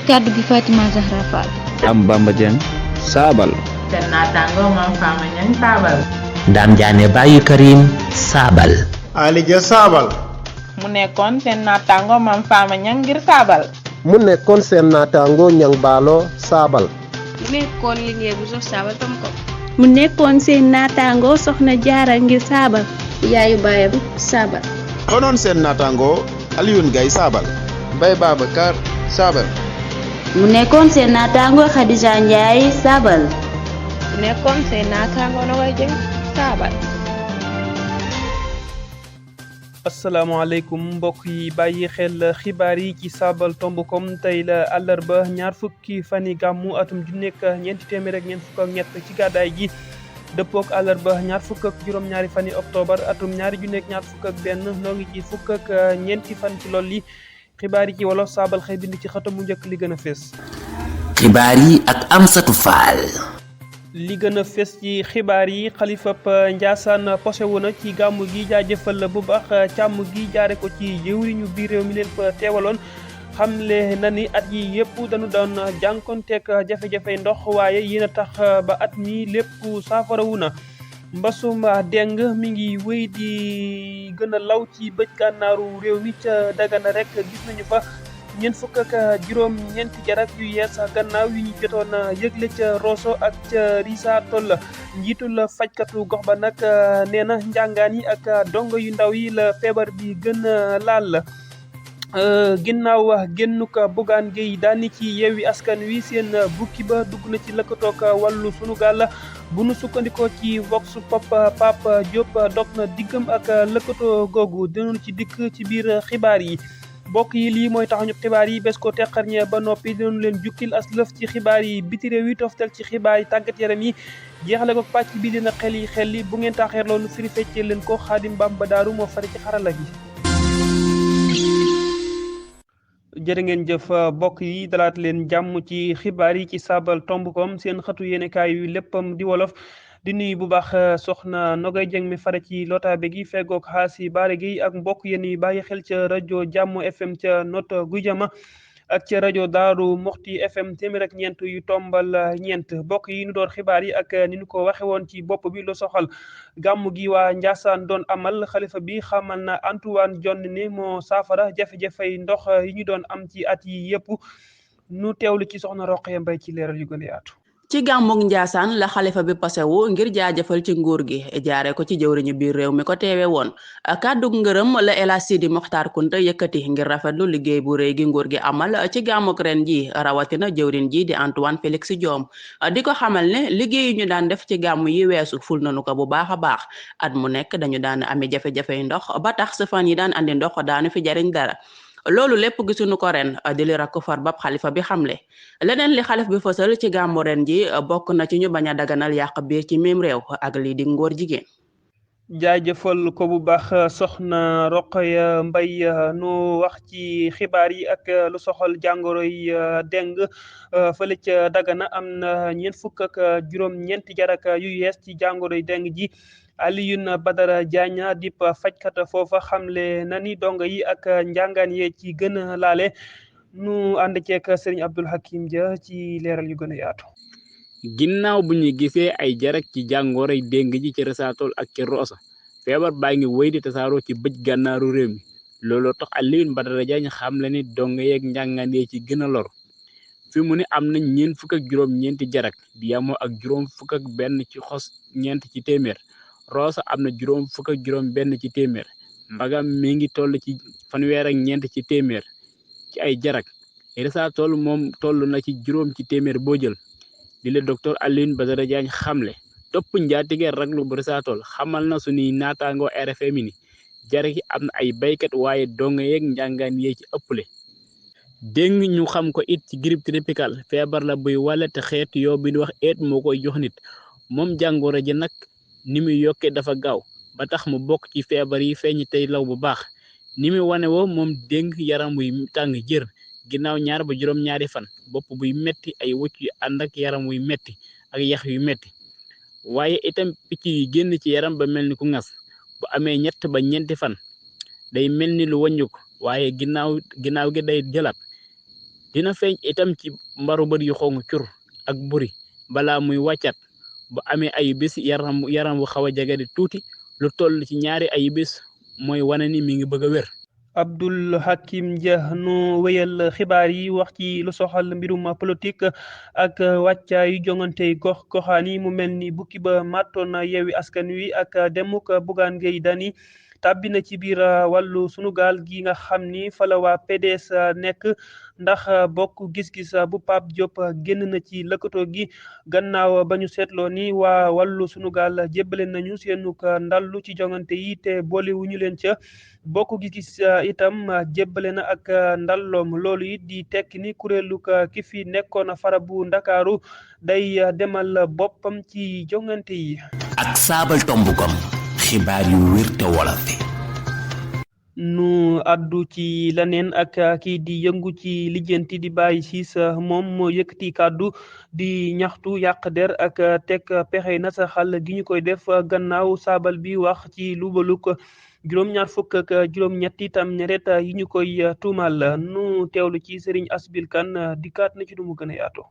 kàddu gi Fatima Zahra Fall. am Bamba Dieng saabal. seen naataango Mame Fama Niang saabal. Dame Diané Baye Karim saabal. Ali Dia saabal. mu nekkoon seen naataango Mame Fama Niang ngir saabal. mu nekkoon seen naataango Niang Baalo saabal. mu nekkoon liggéey bu sox saabal tam ko. mu nekkoon seen naataango Soxna Jaara ngir saabal. yaayu baayam saabal. konoon seen naataango Alioune Gaye saabal. Mbaye Babacar saabal. mu nekkoon seen naataango Khadija Ndiaye saabal. mu nekkoon seen naataango Nogoy Dieng saabal. asalaamaaleykum mbokk yi bàyyi xel xibaar yi ci saabal tomb.com tey la àllarba ñaar fukki fani gàmmu atum ju nekk ñeenti téeméer ak ñeent fukk ak ñett ci gàddaay gi dëppook àllarba ñaar fukk ak juróom-ñaari fani octobre atum ñaari ju nekk ñaar fukk ak benn noo ngi ci fukk ak ñeenti fan ci lool yi xibaar yi ci wolof saabal xëy bind ci xëtam mu njëkk li gën a fees. xibaar yi ak Amsatou Fall. li gën a fes ci xibaar yi xalifab Njaasaan posewu na ci gàmmu gi jaajëfal bu baax càmm gi jaare ko ci jëwriñu biir réew mi leen fa teewaloon xamle na ni at yi yëpp dañu doon jànkonteeg jafe-jafe ndox waaye yéen a tax ba at mi lépp saafarawu na mbasum deng mi ngi wéy di gën a law ci bëj gànnaaru réew mi ca Dagana rek gis nañu fa ñeent fukk ak juróom ñeenti jarak yu yees gannaaw yu ñu jotoon yëgle ca Rosso ak ca Rissa Toll njiitul fajkatu gox ba nag nee na njàngaan yi ak dongo yu ndaw yi la feebar bi gën a laal ginnaaw génnuk Bougane Gueye Dany ci Yewwi Askan Wi seen bukki ba dugg na ci lëkkatoog wàllu sunu gaal bu nu sukkandikoo ci Vox Pop Pape Diop dog na diggam ak lëkkatoo googu dinañu ci dikk ci biir xibaar yi mbokk yi lii mooy tax ñu xibaar yi bés ko teqarñe ba noppi dinañu leen jukkil as lëf ci xibaar yi biti réew yi toftal ci xibaar yi tàggat yaram yi jeexale ko pàcc bi dina xel yi bu ngeen taaxeerloo nu firi feccee leen ko Xaadim Bamba Daaru moo fari ci xarala gi. jërë ngeen jëf mbokk yi dalaat leen jàmm ci xibaar yi ci saabal tomb.com seen xëtu yéenekaay yu léppam di wolof. di nuyu bu baax soxna Nogay Dieng mi fare ci lotaabe gi feggoog xaasi baare gi ak mbokk yéen yi bàyyi xel ca rajo Jàmm FM ca Notto Gouye Diama ak ca rajo Daaru Moxti FM téeméer ak ñeent yu tombal ñeent mbokk yi ñu door xibaar yi ak ni ñu ko waxe woon ci bopp bi lu soxal gàmm gi waa Njaasaan doon amal xalifa bi xamal na Antoine Diome ni moo saafara jafe-jafey ndox yi ñu doon am ci at yi yëpp nu teewlu ci soxna Roqaya Mbay ci leeral yu gën a yaatu. ci gàmmug Njaasaan la xalifa bi pasewu ngir jaajëfal ci nguur gi jaare ko ci jëwriñu biir réew mi ko teewe woon kàddug ngërëm la El Hadji Sidi Mokhtar Kunta yëkkati ngir rafetlu liggéey bu rëy gi nguur gi amal ci gàmmug ren ji rawatina jëwriñ ji di Antoine Félix Diome di ko xamal ne liggéey yu ñu daan def ci gàmm yi weesu ful nañu ko bu baax a baax at mu nekk dañu daan amee jafe-jafey ndox ba tax sa fan yi daan andi ndox daanu fi jariñ dara loolu lépp gisuñu ko ren di li rakk far bab xalifa bi xamle leneen li xalif bi fësal ci gàmmu ren ji bokk na ci ñu bañ a daganal yàq biir ci même réew ak lii di ngóor jigéen. jaajëfal ko bu baax soxna Roqaya Mbay nu wax ci xibaar yi ak lu soxal jàngoro yi deng fële ca Dagana am na ñeent fukk ak juróom-ñeenti jarak yu yees ci jàngoro yi deng ji. Alioune Badara Diagne dip fajkat foofa xamle na ni dongo yi ak njàngaan yee ci gën a laale nu ànd ceek Serigne Abdoul Hakim Dia ci leeral yu gën a yaatu. ginnaaw bu ñu gisee ay jarak ci jàngoroy déng ji ci Rissa Toll ak ci Rosso feebar baa ngi wéy di tasaaroo ci bëj gànnaaru réew mi looloo tax Alioune Badara Diagne xamle ni dongo yeeg njàngaan yee ci gën a lor fi mu ne am na ñeent fukk ak juróom-ñeenti jarak di yamoo ak juróom fukk ak benn ci xos ñeent ci téeméer. Rosso am na juróom fukk ak juróom benn ci téeméer Mbagam mi ngi toll ci fanweer ak ñeent ci téeméer ci ay jarak Rissa Toll moom toll na ci juróom ci téeméer boo jël di le docteur Alioune Badara Diagne xamle topp njaatige raglu bu Rissa Toll xamal na suñuy naataangoo RFM ni jarak yi am na ay baykat waaye donga yeeg njàngaan yee ci ëpple dégg ñu xam ko it ci grippe tropicale feebar la buy wàlle te xeetu yoo bi ñu wax eet moo koy jox nit moom jàngoro ji nag ni muy yokkee dafa gaaw ba tax mu bokk ci feebar yi feeñ tey law bu baax ni muy wane woo moom déng yaram wuy tàng jër ginnaaw 2 ba juróom-ñaari fan bopp buy metti ay wucc yu ànd ak yaram wuy metti ak yax yu metti waaye itam picc yu génn ci yaram ba mel ni ku ngas bu amee 3 ba 4 fan day mel ni lu wàññu ko waaye ginnaaw gi day jëlaat dina feeñ itam ci mbaru bët yu xonq cur ak buri balaa muy wàccat bu amee ay bés yaram bu xaw a jagadi tuuti lu toll ci ñaari ay bés mooy wane ni mi ngi bëgg a wér. Abdul Hakim Dia nu wéyal xibaar yi wax ci lu soxal mbirum politique ak wàccaayu jongante goxaan yi mu mel ni bukki ba màttoon na Yewwi Askan Wi ak demuk Bougane Gueye Dany tàbbi na ci biir wàllu sunu gaal gi nga xam ni fa la waa PDS nekk ndax bokk gis-gis bu Pape Diop génn na ci lëkkatoo gi gannaaw ba ñu seetloo ni waa wàllu sunu gaal jébbale nañu seenuk ndallu ci jongante yi te boolewuñu leen ca bokk gis-gis itam jébbale na ak ndalloom loolu it di tekki ni kuréelu ki fi nekkoon fara bu Ndakaaru day demal boppam ci jongante yi. ak saabal tombukam xibaar yu wér te wolofe. nu addu ci leneen ak kii di yëngu ci lijjanti di Baye Ciss moom moo yëkkati kàddu di ñaxtu yàq der ak teg pexe nasaxal gi ñu koy def gannaaw saabal bi wax ci lubaluk juróom-ñaar fukk ak juróom-ñetti tam ñaret yi ñu koy tuumal nu teewlu ci Serigne Asbil Kane dikkaat na ci du mu gën a yaatu.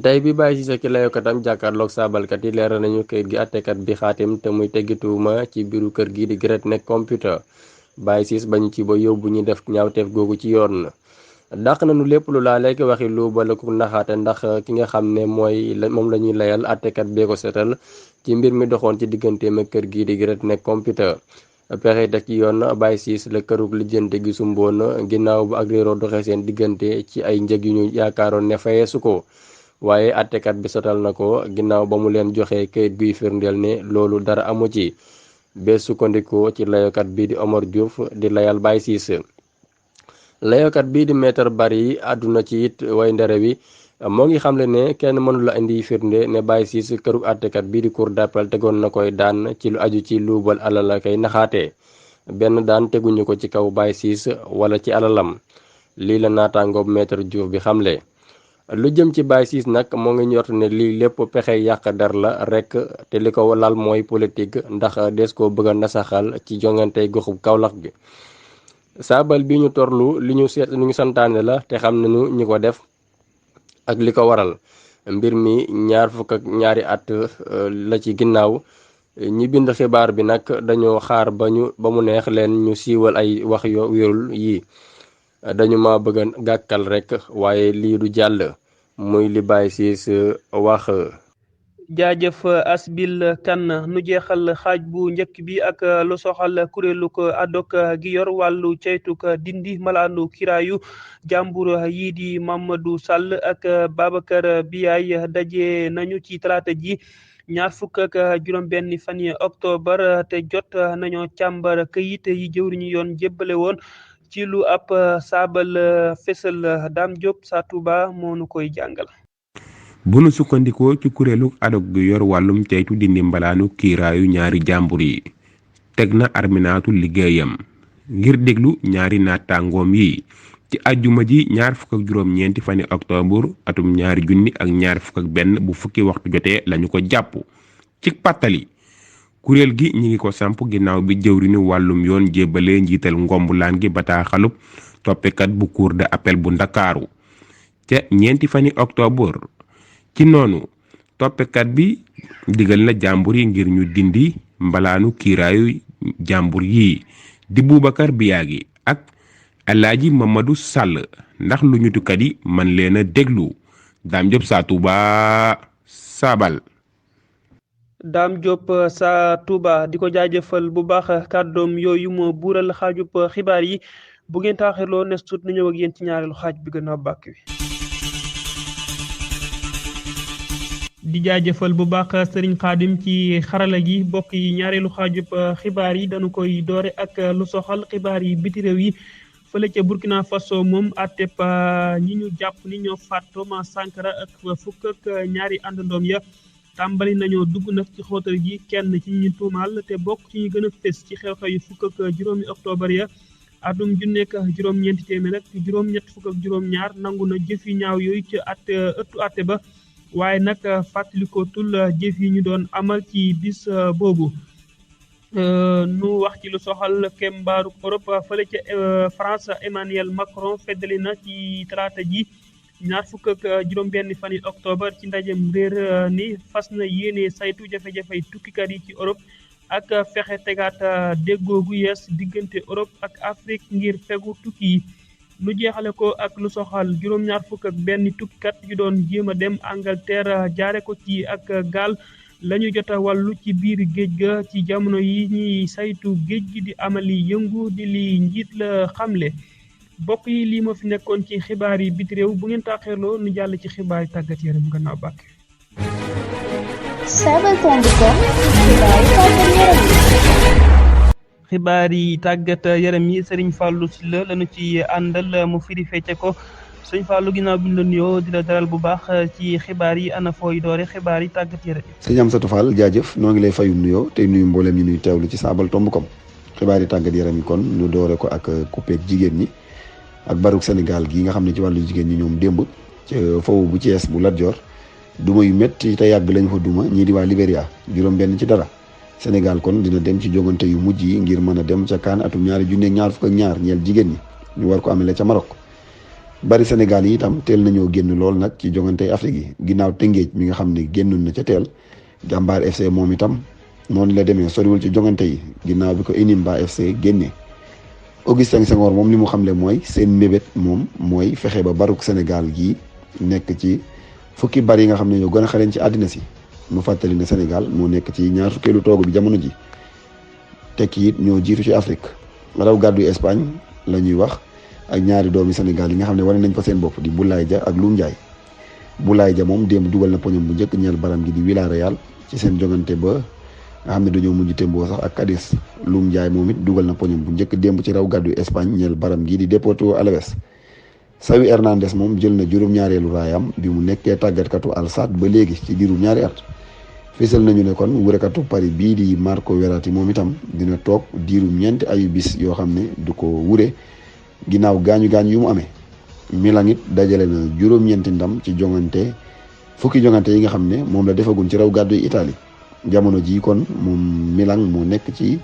tey bi Baye Ciss ki layokatam jàkkaarloog saabalkat yi leeral nañu kayit gi àttekat bi xaatim te muy teggi tuuma ci biiru kër gi di Great Neck Computer. Baye Ciss bañu ci ba yóbbu ñu def ñaawteef googu ci yoon dàq nañu lépp lu laa lekk waxi lu balaku naxaate ndax ki nga xam ne moom la ñuy layal àttekat bee ko setal ci mbir mi doxoon ci digganteem ak kër gii di Great Neck Computer. pexe teg ci yoon Baye Ciss la kërug lijjante gi sumboon ginnaaw bu ak réeroo doxee seen diggante ci ay njëg yu ñu yaakaaroon ne fayeesu ko waaye àttekat bi setal na ko ginnaaw ba mu leen joxee kayit guy firndeel ne loolu dara amu ci. bee sukkandikoo ci layokat bii di Omar Diouf di layal Baye Ciss layokat bii di maître Bari àdduna ci it way ndere wi moo ngi xamle ne kenn mënula indi firnde ne Baye Ciss këru àttekat bii di cour d'appel tegoon na koy daan ci lu aju ci luubal alal kay naxaate benn daan teguñu ko ci kaw Baye Ciss wala ci alalam lii la naataangoob maître Diouf bi xamle. lu jëm ci Baye Ciss nag moo ngi ñort ne lii lépp pexe yàq der la rek te li ko lal mooy politique ndax des koo bëgg a nasaxal ci jongantey goxub Kaolack gi saabal bi ñu torlu li ñu santaane la te xam nañu ñi ko def ak li ko waral mbir mi 22 at la ci ginnaaw ñi bind xibaar bi nag dañoo xaar ba mu neex leen ñu siiwal ay wax yo wérul yi dañu ma bëgg a gàkkal rek waaye lii du jàll muy li Baye Ciss wax. jaajëf Asbil Kane nu jeexal xaaj bu njëkk bi ak lu soxal kuréelu ko adok gi yor wàllu ceytuk dindi malaanu kiraayu jàmbur yi di Mamadou Sall ak Babacar Biaye daje nañu ci talaata ji 25 fan yi octobre te jot nañoo càmbar këyit yi jëwriñu yoon jébbale woon ci lu ab saabal fesal Dame Diop sa Touba moo nu koy jàngal. bu nu sukkandikoo ci kuréelu adog gi yor wàllum ceytu dindi mbalaanu kiiraayu ñaari jàmbur yi teg na arminaatu liggéeyam ngir déglu ñaari naataangoom yi ci ajjuma ji 29 fani octobre atum 2021 bu fukki waxtu jotee lañu ko jàpp ci pàttali kuréel gi ñi ngi ko samp ginnaaw bi jëwriñu wàllum yoon jébbale njiital ngombulaan gi bataaxalub toppekat bu cour d'appel bu Ndakaaru ca 4 fani octobre ci noonu toppekat bi digal na jàmbur yi ngir ñu dindi mbalaanu kiiraayu jàmbur yi di Boubacar Biaye ak Alaaji Mamadou Sall ndax lu ñutukat yi man leen a déglu Dame Diop sa Touba saabal. Dame Diop sa Touba di ko jaajëfal bu baax kàddoom yooyu moo buural xaajub xibaar yi bu ngeen taaxirloo nes tut na ñëw ak yéen ci ñaareelu xaaj bi gën a bàkk wi. di jaajëfal bu baax Serigne Khadim ci xarala gi bokk yi ñaareelu xaajub xibaar yi dañu koy doore ak lu soxal xibaar yi biti réew yi fële ca Burkina Faso moom àtteb ñi ñu jàpp ni ñoo faat Thomas Sankara ak fukk ak ñaari àndandoom ya tàmbali nañoo dugg nag ci xóotal gi kenn ci ñu tuumaal te bokk ci ñu gën a fës ci xew-xew yu fukk ak juróomi octobre ya atum junne ak juróom-ñeenti téeméer ak juróom-ñett fukk ak juróom-ñaar nangu na jëf yi ñaaw yooyu ci ëttu àtte ba waaye nag fàttalikootul jëf yi ñu doon amal ci bis boobu nu wax ci lu soxal kembaaru Europe fële ca France Emmanuel Macron feddali na ci talaata ji ñaar fukk ak juróom-benn fan yi octobre ci ndajem réer ni fas na yéene saytu jafe-jafey tukkikat yi ci Europe ak fexe tegaat déggoo gu yees diggante Europe ak Afrique ngir fegu tukki yi nu jeexale ko ak lu soxal juróom-ñaar fukk ak benn tukkikat yu doon jéem a dem Angleterre jaare ko ci ak gaal lañu jot a wàllu ci biir géej ga ci jamono yi ñuy saytu géej gi di amali yëngu di li njiit la xamle bokk yi lii ma fi nekkoon ci xibaar yi biti réew bu ngeen taaxeerloo nu jàll ci xibaar yi tàggat yaram gannaaw bàkk xibaar yi tàggat yaram yi Serigne Fallou Sylla lañu ci àndal mu firi fecce ko Serigne Fallou ginnaaw bi ñu la nuyoo di la dalal bu baax ci xibaar yi ana fooy doore xibaar yi tàggat yaram yi. sëñ Amsatou Fall jaajëf noo ngi lay fayu nuyoo tey nuyu mboolem ñu nuy teewlu ci saabal tomb kom xibaar yi tàggat yaram yi kon ñu doore ko ak coupeek jigéen ñi ak baruk Sénégal gi nga xam ne ci wàllu jigéen ñi ñoom démb ci faw bu Thiès bu Lat Dior duma yu métti te yàgg lañu fa duma ñii di waa Libéria juróom-benn ci dara Sénégal kon dina dem ci jogante yu mujj yi ngir mën a dem ca CAN atum 2022 ñeel jigéen ñi ñu war ko amele ca Maroc bari Sénégal yi itam teel nañoo génn lool nag ci jogante Afrique yi ginnaaw Tëngéej mi nga xam ne génnoon na ca teel Jàmbaar FC moom itam noonu la demee soriwul ci jogante yi ginnaaw bi ko Enimba FC génnee Augustin Senghor moom li mu xamle mooy seen mébét moom mooy fexe ba baruk Sénégal gii nekk ci fukki bar yi nga xam ne ñoo gën a xarañ ci àddina si mu fàttali ne Sénégal moo nekk ci ñaar fukkeelu toogu bi jamono ji tekki it ñoo jiitu ci Afrique raw gàddu Espagne la ñuy wax ak ñaari doomi Sénégal yi nga xam ne wane nañ fa seen bopp di Boulaye Dia ak Loum Ndiaye Boulaye Dia moom démb dugal na poñam bu njëkk ñeel baram gi di Villarreal ci seen jogante ba nga xam ne dañoo mujj témboo sax ak Cadiz Loum Ndiaye moom it dugal na poñam bu njëkk démb ci raw gàddu Espagne ñeel baram gi di Deportivo Alavés Xavi Hernandez moom jël na juróom-ñaareelu raayam bi mu nekkee tàggatkatu Al Sadd ba léegi ci diiru ñaari at fésal nañu ne kon wurekatu Paris bii di Marco Verratti moom itam dina toog diirum ñeenti ayu bis yoo xam ne du ko wure ginnaaw gaañu-gaañu yu mu amee Milan it dajale na juróom-ñeenti ndam ci fukki jongante yi nga xam ne moom la defagun ci raw gàddu yi Italie jamono ji kon moom Milan moo nekk ci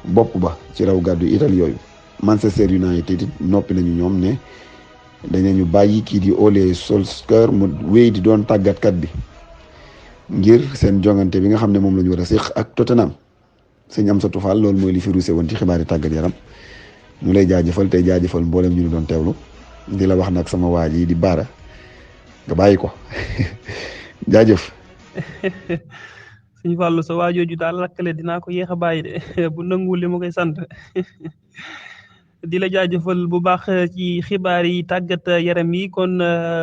bopp ba ci raw gàddu yi Italie yooyu Manchester United it noppi nañu ñoom ne dañu bàyyi kii di Ole Solskjaer mu wéy di doon tàggatkat bi ngir seen jongante bi nga xam ne moom la ñu war a séq ak Tottenham sëñ Amsatou Fall loolu mooy li fi ruuse woon ci xibaari tàggat yaram ñu lay jaajëfal tey jaajëfal mboolem ñu doon teewlu di la wax nag sama waa ji di baara nga bàyyi ko jaajëf. sëñ Fallou sa waajooju daal lakkale dinaa ko yéex a bàyyi de bu nanguwul li ma koy sant di la jaajëfal bu baax ci xibaar yi tàggat yaram yi kon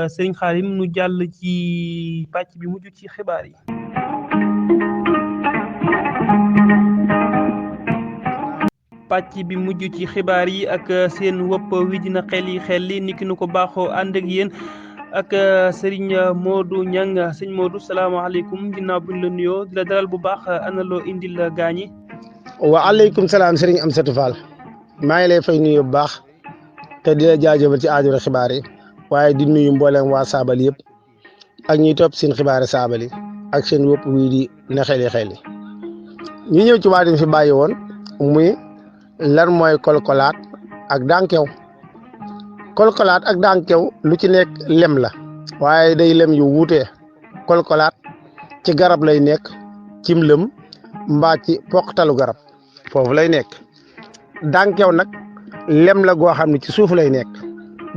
sëriñ Xaalim nu jàll ci pàcc bi mujj ci xibaar yi. pàcc bi mujj ci xibaar yi ak seen wopp wi dina xel yi niki nu ko baaxoo ànd ak yéen ak Serigne Modou Niang sëñ Modou salaamaaleykum ginnaaw buñ la nuyoo di la dalal bu baax ana loo indil gaañi. waaleykum salaam Serigne Amsatou Fall maa ngi lay fay nuyu bu baax te di la jaajëfal ci aajura xibaar yi waaye di nuyu mboolem waa saabal yëpp ak ñuy topp seen xibaari saabal yi ak seen wopp wii di ne xel yi ñu ñëw ci waa di fi bàyyi woon muy lan mooy kolkolaat ak dànkew kolkolaat ak dànkew lu ci nekk lem la waaye day lem yu wuutee kolkolaat ci garab lay nekk cim lëm mbaa ci poqtalu garab foofu lay nekk dànkew nag lem la goo xam ne ci suuf lay nekk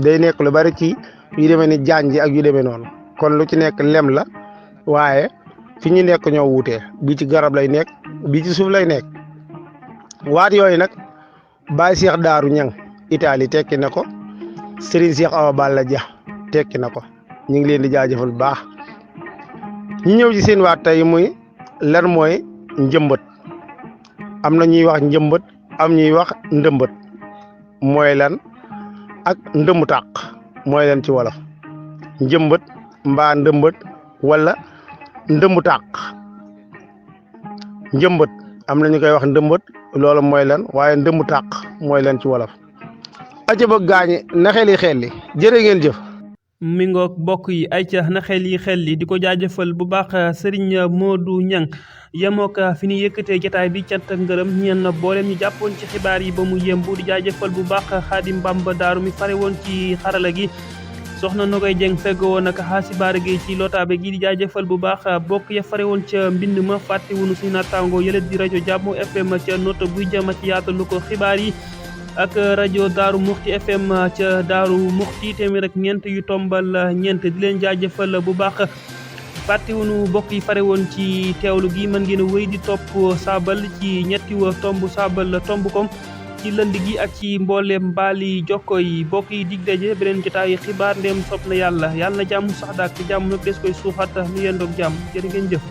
day nekk lu bari ci yu demee ni jaan ji ak yu demee noonu kon lu ci nekk lem la waaye fi ñu nekk ñoo wuutee bii ci garab lay nekk bii ci suuf lay nekk waat yooyu nag Baye Cheikh Daaru Ñang Italie tekki na ko Serigne Cheikh Awa Balla Dia tekki na ko ñu ngi leen di jaajëfal bu baax ñu ñëw ci seen waat tey muy lan mooy njëmbët am na ñuy wax njëmbët am ñuy wax ndëmbët mooy lan ak ndëmbu tàq mooy lan ci wolof njëmbët mbaa ndëmbët wala ndëmbu tàq njëmbët am na ñu koy wax ndëmbët loolu mooy lan waaye ndëmbu tàq mooy lan ci wolof aca ba gaañi na xel yi jërë ngeen jëf mi ngoog bokk yi ay ca na xel yi di ko jaajëfal bu baax Serigne Modou Niang yemook fi ñu yëkkatee jotaay bi cant ak ngërëm ñeen na booleem ñu jàppoon ci xibaar yi ba mu yembu di jaajëfal bu baax Xaadim Bamba Daaru mi fare woon ci xarala gi soxna Nogoy Jeng fegg woon ak xaasi baara gi ci lotaabe gi di jaajëfal bu baax bokk ya fare woon ca mbind ma fàtte wunu suñu nattaango yëlet di rajo Jàmm FM ca nota buy jëma ci yaatalu ko xibaar yi ak rajo Daaru Muxti FM ca Daaru Muxti téeméer ak ñeent yu tombal ñeent di leen jaajëfal bu baax fàttewunu bokk yi fare woon ci teewlu gi mën ngeen a wéy di topp saabal ci ñetti tomb saabal tomb kom ci lënd gi ak ci mbooleem mbaali jokko yi bokk yi dig daje beneen jotaayu xibaar ndéem sopp na yàlla na jàmm sax daak jàmm nag des koy suuxat lu yendoog jàmm jërë ngeen jëf